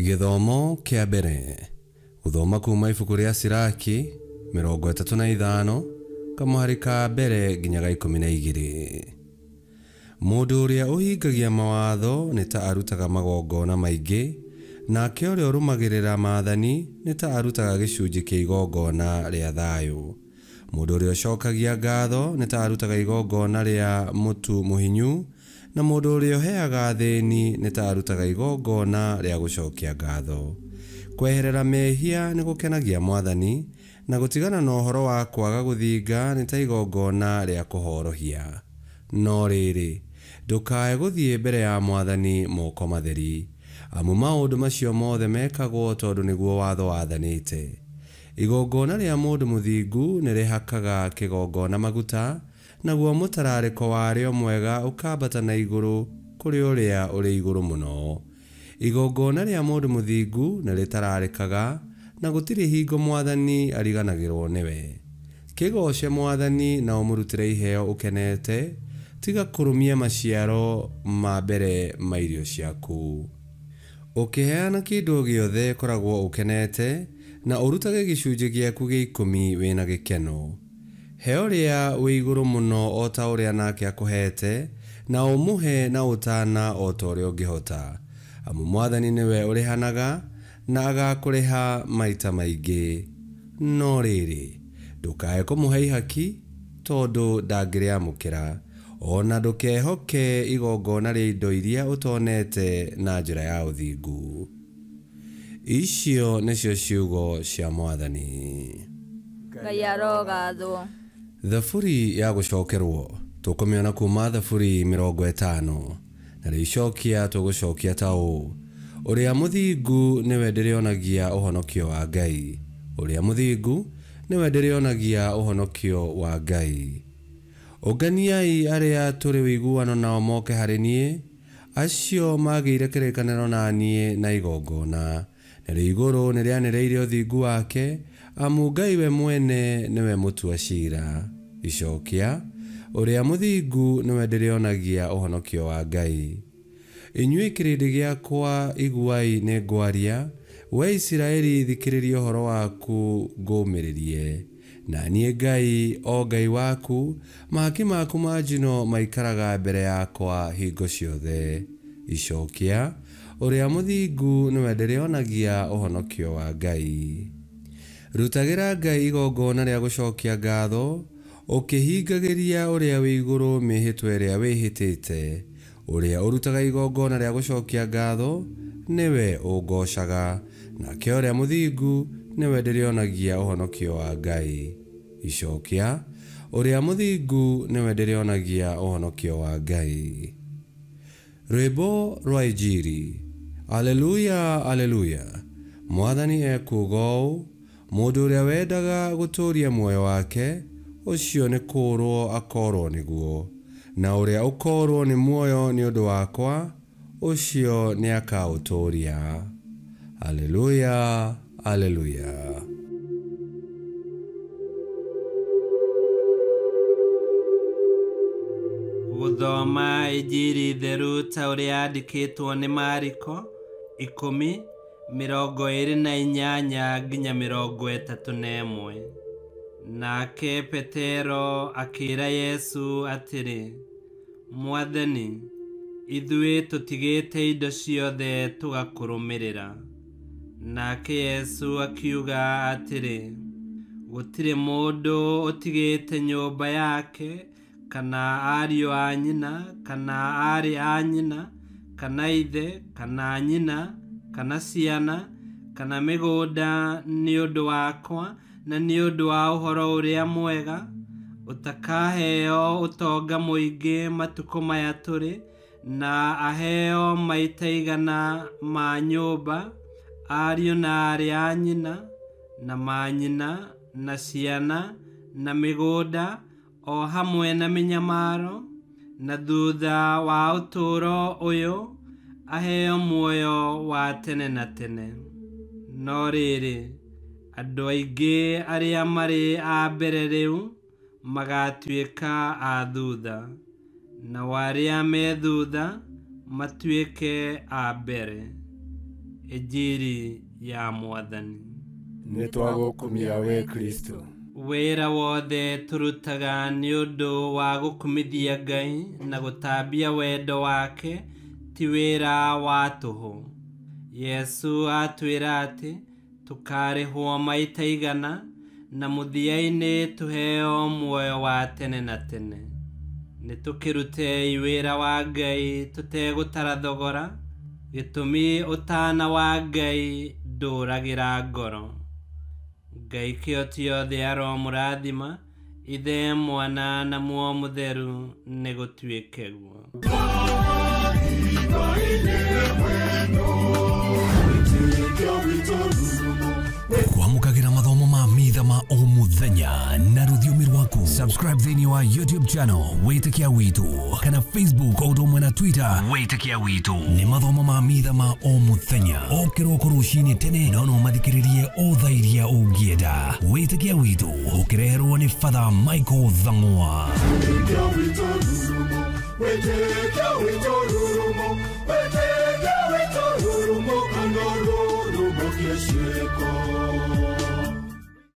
Gĩthomo kĩa mbere gũthoma kuma ibuku rĩa Siraki 35 kamũhari ka mbere nginya ga 12. Mũndũ ũrĩa ũhingagia mawatho nĩ ta arutaga magongona maingĩ, nake ũrĩa ũrũmagĩrĩra maathani nĩ ta arutaga gĩcunjĩ kĩa igongona rĩa thayũ. Mũndũ ũrĩa ũcokagia ngatho nĩ ta arutaga igongona rĩa mũtu mũhinyu, na mũndũ ũrĩa ũheaga athĩni nĩ ta arutaga igongona rĩa gũcokia ngatho. Kweherera mehia nĩ gũkenagia Mwathani, na gũtigana na ũhoro wa kwaga gũthinga nĩ ta igongona rĩa kũhorohia. No rĩrĩ, ndũkae gũthiĩ mbere ya Mwathani moko matheri, amu maũndũ macio mothe mekagwo tondũ nĩguo watho wathanĩte. Igongona rĩa mũndũ mũthingu nĩ rĩhakaga kĩgongona maguta, naguo mũtararĩko warĩo mwega ũkambata na igũrũ kũrĩ ũrĩa ũrĩ igũrũ mũno. Igongona rĩa mũndũ mũthingu nĩ rĩtararĩkaga, na gũtirĩ hingo Mwathani ariganagĩrwo nĩwe. Kĩgooce Mwathani na ũmũrutĩre iheo ũkenete, tiga kũrũmia maciaro ma mbere ma irio ciaku. Ũkĩheana kĩndũ gĩothe koragwo ũkenete, na ũrutage gĩcunjĩ gĩaku gĩa 10 wĩna gĩkeno. He ũrĩa wĩ igũrũ mũno o ta ũrĩa nake akũhete, na ũmũhe na ũtana o ta ũrĩa ũngĩhota. Amu Mwathani nĩwe ũrĩhanaga, na agakũrĩha maita maingĩ. No rĩrĩ, ndũkae kũmũhe ihaki, tondũ ndangĩrĩamũkĩra, ona ndũkehoke igongona rĩa indo iria ũtonete na njĩra ya ũthingu. Icio nĩcio ciugo cia Mwathani. Ngai arogathwo. Thaburi ya gũcokerwo tũkũmĩona kuma Thaburi 50, na rĩicokia tũgũcokia ta ũũ: ũrĩa mũthingu nĩwe ndĩrĩonagia ũhonokio wa Ngai, ũrĩa mũthingu nĩwe ndĩrĩonagia ũhonokio wa Ngai. Ũnganiai arĩa tũrĩ ũiguano nao moke harĩ niĩ, acio magĩire kĩrĩkanĩro na niĩ na igongona. Narĩo igũrũ nĩrĩanĩrĩire ũthingu wake, amu Ngai we mwene nĩwe mũtua ciira. Icokia, ũrĩa mũthingu nĩwe ndĩrĩonagia ũhonokio wa Ngai. Inyuĩ kĩrĩndĩ gĩakwa, iguai nĩ ngwaria, we Isiraeli thikĩrĩria ũhoro waku ngũmĩrĩrie. Na niĩ Ngai, o Ngai waku, mahaki maku ma njino maikaraga mbere yakwa hingo ciothe. Icokia, ũrĩa mũthingu nĩwe ndĩrĩonagia ũhonokio wa Ngai. Rutagĩra Ngai igongona rĩa gũcokia ngatho, ũkĩhingagĩria ũrĩa wĩ igũrũ mĩhĩtwa ĩrĩa wĩhĩtĩte. Ũrĩa ũrutaga igongona rĩa gũcokia ngatho nĩwe ũngoocaga, nake ũrĩa mũthingu nĩwe ndĩrĩonagia ũhonokio wa Ngai. Icokia, ũrĩa mũthingu nĩwe ndĩrĩonagia ũhonokio wa Ngai. Rwĩmbo rwa Injiri. Aleluya, aleluya. Mwathani ekuuga ũũ: mũndũ ũrĩa wendaga gũtũũria muoyo wake, ũcio nĩ kũũrwo akoorwo nĩguo, na ũrĩa ũkoorwo nĩ muoyo nĩ ũndũ wakwa, ũcio nĩakaũtũũria. Aleluya, aleluya. Gũthoma Injiri theru ta ũrĩa yandĩkĩtwo nĩ Mariko 10 28 nginya 31. Nake Petero akĩra Yesu atĩrĩ, Mwathani, ithuĩ tũtigĩte indo ciothe tũgakũrũmĩrĩra. Nake Yesu akiuga atĩrĩ, gũtirĩ mũndũ ũtigĩte nyũmba yake, kana ariũ a nyina, kana aarĩ a nyina, kana ithe, kana nyina, kana ciana, kana mĩgũnda nĩ ũndũ wakwa na nĩ ũndũ wa ũhoro ũrĩa mwega, ũtakaheo ũtonga mũingĩ matukũ maya tũrĩ, na aheo maita igana ma nyũmba, ariũ na aarĩ a nyina, na manyina, na ciana, na mĩgũnda, o hamwe na mĩnyamaro, na thutha wa ũtũũro ũyũ aheo muoyo wa tene na tene. No rĩrĩ, andũ aingĩ arĩa marĩ a mbere rĩu magatuĩka a thutha, nao arĩa me thutha matuĩke a mbere. Injiri ya Mwathani. Nĩ twagũkumia we Kristo. Wĩra wothe tũrutaga nĩ ũndũ wa gũkumithia Ngai na gũtambia wendo wake ti wĩra wa tũhũ. Yesu atwĩra atĩ tũkarĩhwo maita igana na mũthia-inĩ tũheo muoyo wa tene na tene. Nĩ tũkĩrutei wĩra wa Ngai tũtegũtara thogora, gĩtũmi ũtana wa Ngai ndũragĩra ngoro. Ngai kĩo othe aromũrathima, Ithe, Mwana na Muoyo Mũtheru, nĩ gũtuĩke guo. Kwamũkagĩra mathomo ma mitha ma o mũthenya na rũthiomi rwaku. Subscribe thĩinĩ wa YouTube channel Wĩtĩkia Witũ kana Facebook o ũndũ ũmwe na Twitter Wĩtĩkia Witũ. Nĩ mathomo ma mitha ma o mũthenya o kĩroko rũcinĩ tene, no no mathikĩrĩrie o thaa iria ũngĩenda. Wĩtĩkia Witũ ũkĩreherwo nĩ Father Michael Thang'wa. Wĩtĩkia witũ rurumo, wĩtĩkia witũ rurumo, kana rurumo kĩciĩko.